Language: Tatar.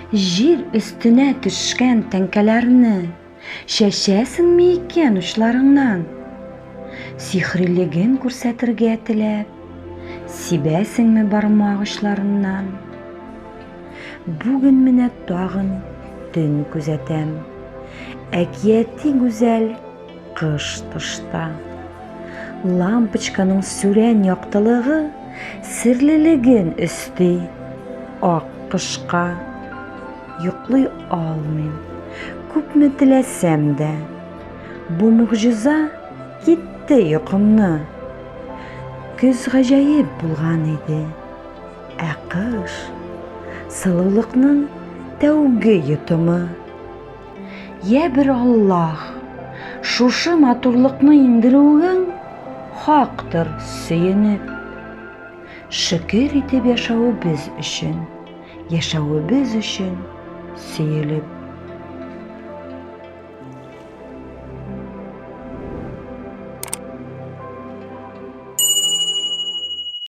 Җир өстенә төшкән тәңкәләрне Чәчәсеңме икән учларыңнан? Сихрилеген күрсәтергә теләп, Сибәсеңме бармак очларыннан? Бүген менә тагын төн күзәтәм. Әкияти гүзәл кыш тышта. Лампочканың сүрән яктылыгы серлелеген өсти ак кышка. Йоклый алмыйм, күпме теләсәм дә. Бу могҗиза китте йокымны. Көз гаҗәеп булган иде, ә кыш сылулыкның тәүге йотымы. Йә бер Аллаһ, шушы матурлыкны иңдерүең хактыр, сөенеп. Шөкер итеп яшәвебез өчен, яшәвебез өчен сөелеп.